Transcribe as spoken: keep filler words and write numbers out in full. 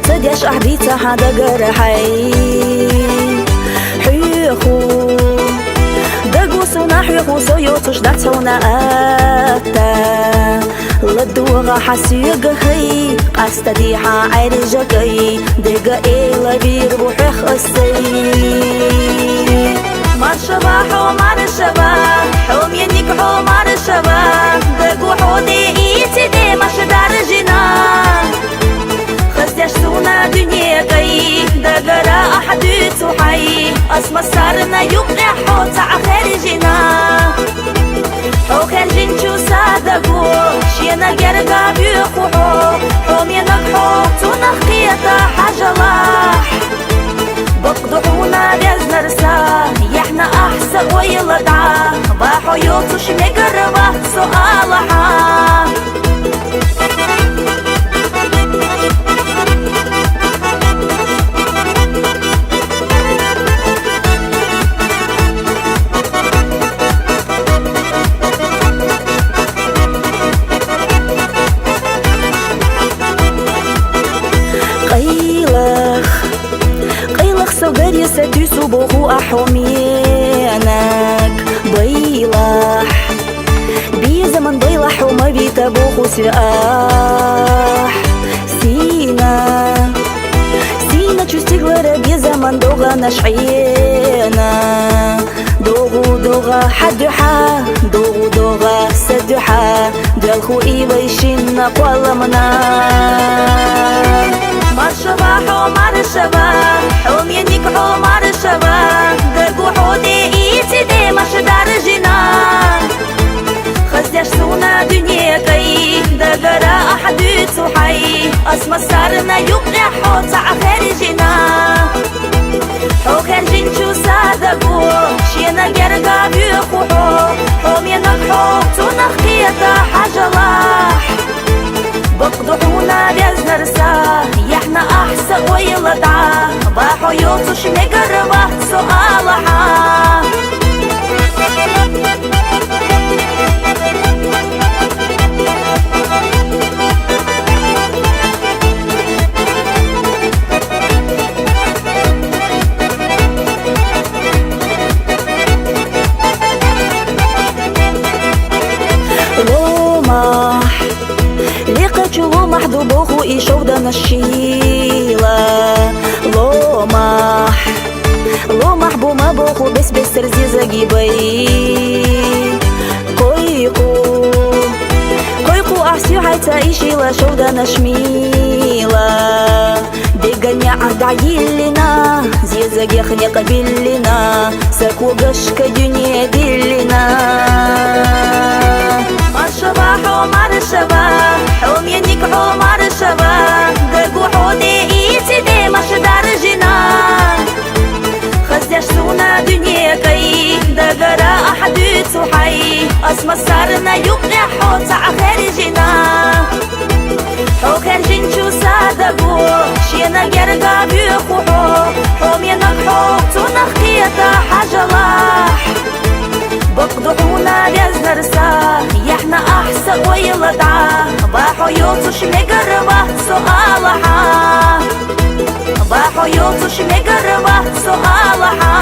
Ца деш ахь дийца хьан дагара хьай. Хьоьху. Даго сона хьоьху, со йоцуш дац хьуна атта. ЛадогӀа хьа соьга хьай, къаста дехьа Ӏаьржа кӀай, дега эла вийр ву хьох ас сай. Маршава хьо, маршава, хьо мениг хьо, маршава, дагу хьо де ийци де машдар жина. Хаздеш суна дуьне кӀай, дагара ахь дуьйцу хьай, ас массарна юкъе хьо цхьа хержина. Хьо хержинчу са даго, шена герга буьху хьо, хьо менаг хьо, цунах кхета хьажалахь. Бакъду хьуна везнар са, яхьна ахь са ойла дӀа, ва хьо йоцуш мегар вац со алахьа. Къайлах, къайлах со гаре са туьсу боху ахь хьо менаг. Байлахь, безаман байлахь хьо ма вита боху соь ахь. Сийна, сийна чу стиглара безаман догӀанаш Ӏена. ДогӀу догӀа хьа дуьхьа, догӀу догӀа са дуьхьа, делху и вай шинна кхолламна. Маршава хьо, маршава, хьо мениг хьо, маршава, дагу хьо де ийци де машдар жина. Хаздеш суна дуьне кӀай, дагара ахь дуьйцу хьай, ас массарна юкъе хьо цхьа хержина. Хьо хержинчу са даго, шена герга буьху хьо, хьо менаг хьо, цунах кхета хьажалахь. Бакъду хьуна везнар са, яхьна ахь са ойла дӀа, ва хьо йоцуш мегар вац со алахьа. Ломахь, лекхачу ломахь ду боху и шовданаш шийла. Ломахь, ломахь бу ма боху бес-бесар зезаги бай. Кхойкху, кхойкху ахь соь хьайца и шийла шовданаш мийла. Дега неӀ дӀайиллина, зезагех некъ биллина, са когашка дуьне диллина. Маршава хьо, маршава, хьо мениг хьо, маршава, дагу хьо де ийци де машдар жина. Хаздеш суна дуьне кӀай, дагара ахь дуьйцу хьай, ас массарна юкъе хьо цхьа хержина. Хьо хержинчу са даго, шена герга буьху хьо, хьо менаг хьо, цунах кхета хьажалахь. Бакъду хьуна везнар са, яхьна ахь са ойла дӀа, ва хьо йоцуш мегар вац со алахьа. Ва хьо йоцуш мегар вац со алахьа.